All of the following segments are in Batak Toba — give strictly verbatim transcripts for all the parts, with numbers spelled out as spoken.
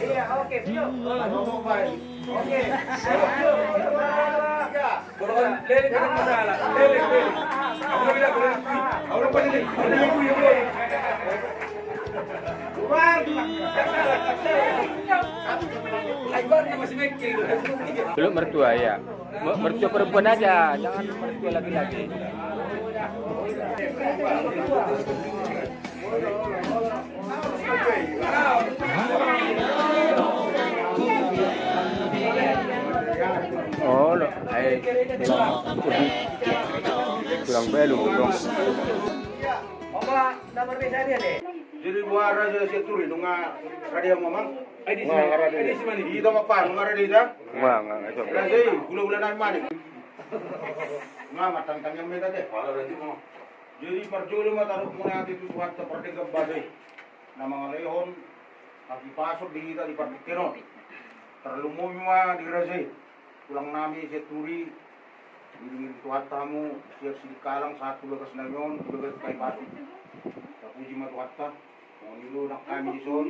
Iya, oke, siap. Oke. Siap. Lele, lele. Aku bilang, aku bilang, aku bilang, aku bilang. Dulu mertua, ya. Mer-, mertua perempuan aja, jangan mertua laki-laki. Oh, lo, ai, tulang Belu, dong. Jadi, boha raja Sianturi, nunga rade hamu, amang? Ai, di sini. Nunga rade. Ai, di sini. Di tongah pa, nunga rade hita? Nunga, nunga, itu. Raja i, hulahula nami ma i. Nunga, martangiang-tangiang ma hita, ate. Jadi, parjolo ma taruhon mauliate tu Tuhanta pardenggan basa i, na mangalehon hahipason di hita di partingkian on. Tarlumobi ma di raja i, tulang nami Sianturi, diiring-iring Tuhanta hamu, sian Sidikalang sahat tu bagas nami on, di bagas hahipason. Tapuji ma Tuhanta. Songon i do nang hami dison,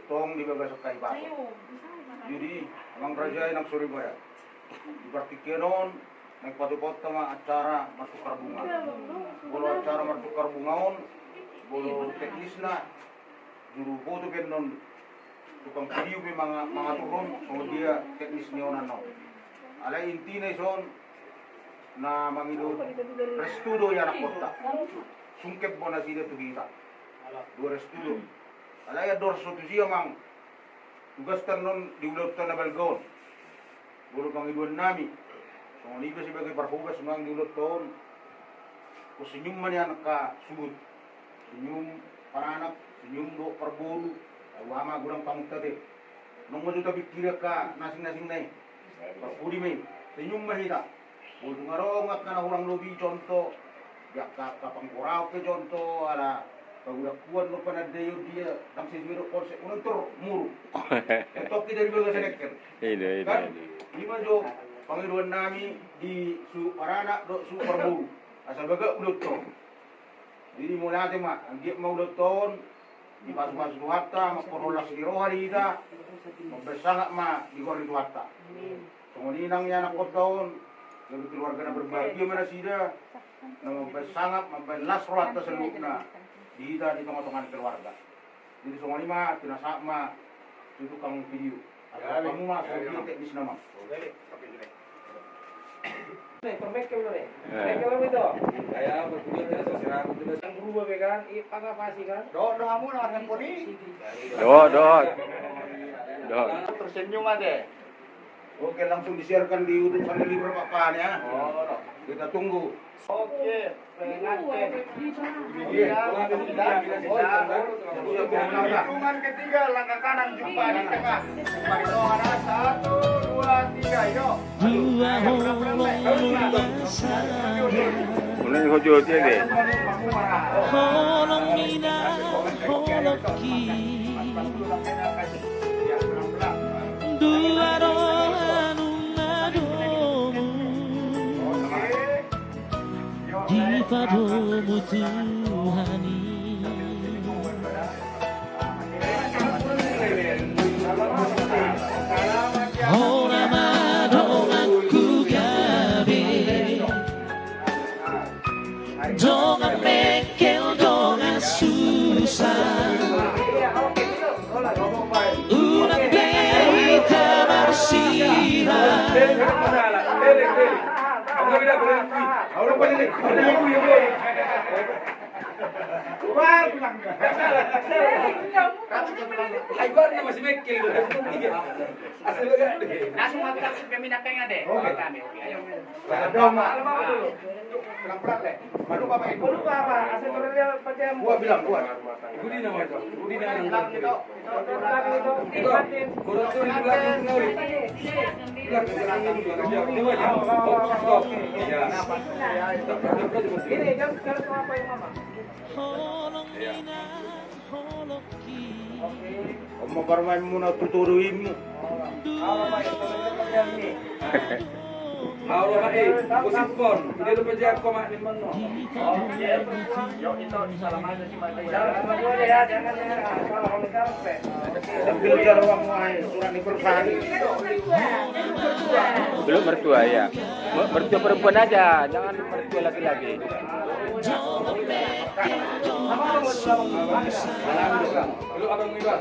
tong di bagasan hahipason. Jadi, amang raja i nang soripada, di partingkian on, naeng patupaonta ma acara martukar bunga. Molo acara martukar bunga on, molo teknisna, juru foto pe annon, tukang video pe manga-, mangatur on, songon dia teknis ni onan on. Alai intina dison, na mangido restu do i anakkonta. Sungkep do nasida tu hita. Dua restu do. Alai andorang so tusi, amang, tugasta annon di ulaonta na balga on. Molo pangidoan nami, songon i pe sebagai parhobas, amang, di ulaonta on. Husenyum ma nian angka suhut. Senyum paranak, senyum dohot parboru. Ai ua ma godang pangunta ate. Nunga jo tapingkiri angka na asing-asing na i. Parpudi ma i. Senyum ma hita. Molo tung adong angka na hurang lobi, contoh, di angka, angka pangkoraon pe, contoh, ala pagudakuan do panandaion dia, ndang sesuai dohot konsep, unang tor muruk. Tongki dari bagasan engkel. Iya, iya, iya. Kan? I ma jo pangidoan nami di suhut paranak dohot suhut parboru. Asa bagak ulaonta on. Jadi mauliate ma, anggiat ma ulaonta on dipasupasu Tuhanta, mamporhon las ni roha di hita, mambahen sangap ma di goar ni Tuhanta. Songon i nang i anakkonta on, jadi keluarga na berbahagia ma nasida, na mambahen sangap, mambahen las rohanta saluhutna di hita di tonga-tonga ni keluarga. Jadi songon i ma, pinasahat ma tu tukang video. Asa hamu ma, songon dia teknisna, amang. Nih, permake lo nih. Eh. Permake lo itu. Kayak apa, kulit ya, seserang itu. Yang berubah be kan, i pangapasi kan. Do, do hamu na, yang koni. Do, do. Do. Tersenyum aja. Oke, langsung di-share-kan di YouTube channel Libra Pak Pan ya. Oh, kita tunggu. Oke, pengantin. Iya. Hitungan ketiga, langkah kanan, jumpa di tengah. Jumpa di tengah, satu, dua, tiga, yuk. Dua holong ni na sadia. Holong ni na holong i. Dua roha nunga domu dipadomu Tuhan i. Hona ma donganku gabe, dongan mengkel, dongan susah. Unang be hita marsiha. Langsung angkat si peminat pengen deh. Oke. Kami, oke, ayo. Dong, Mak. Pelan-pelan, Le. Malu, Bapak, Ibu. Malu, Bapak. Asal turun dia, Pak Jam. Gua bilang, gua. Budi nama itu. Budi nama itu. Itu, itu, itu. Itu. Guru tuh di belakang, Nawi. Belakang, belakang, belakang. Jauh, jauh aja. Fokus, fokus. Ya. Ini, jam sekarang apa yang mama? Iya. Oma parmainmuna tu toru i. Halo, hai, gosip pon. Dia lupa jago, Mak, di mana? Belum mertua, ya. Mer-, mertua perempuan aja, jangan mertua laki-laki. Belum, Abang Iwan.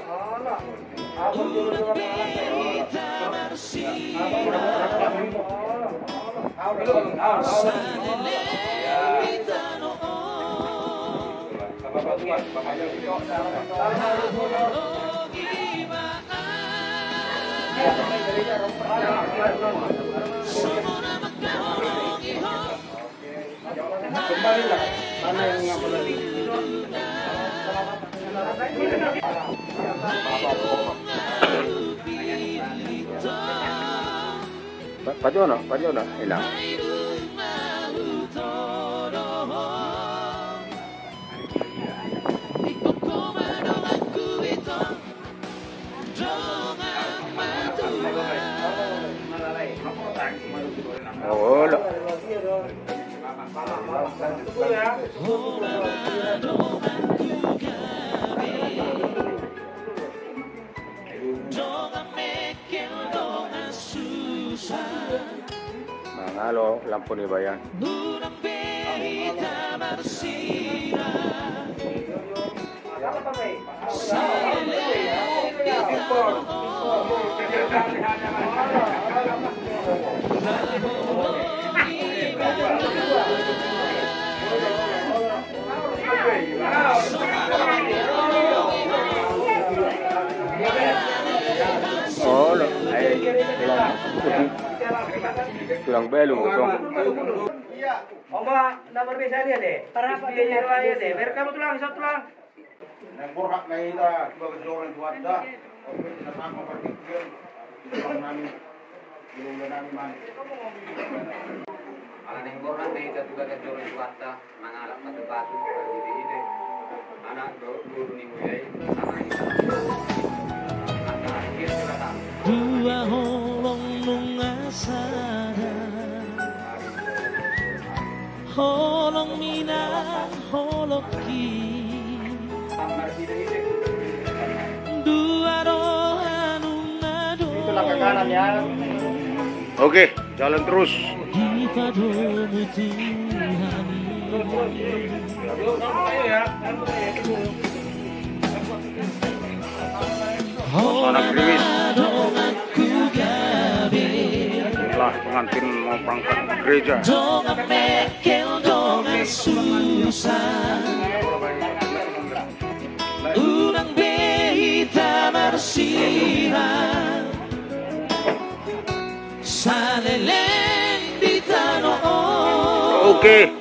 Kembalilah, karena yang ngapa lagi? Pa-, pajono, pajono, hilang. Olo. Mangalo lampu ni bayan. Olo, ai, tulang, tulang balung, tulang. Oma, na marbisa dia deh. Parapa dia, dia, dia, dia. Berkamu tulang, isap tulang. Naeng borhat ma hita tu bagas joro ni Tuhanta. Oke, hita sangkap partingkian. Tulang nami. Tulang nami man. Ala naeng borhat ma hita tu bagas joro ni Tuhanta. Mangalap patupatu, panggidiide. Anak do, guru ni muyai, sama hita. Antara dia sudah tahu. Dua holong nunga sada. Holong mina, holong ki. Dua roha nunga do. Itu langkah kanan ya. Oke, jalan terus. Di padomu Tuhan. Suasana gerimis. Inilah pengantin mau berangkat ke gereja. Unang be hita marsiha saleleng di tano on. Oke.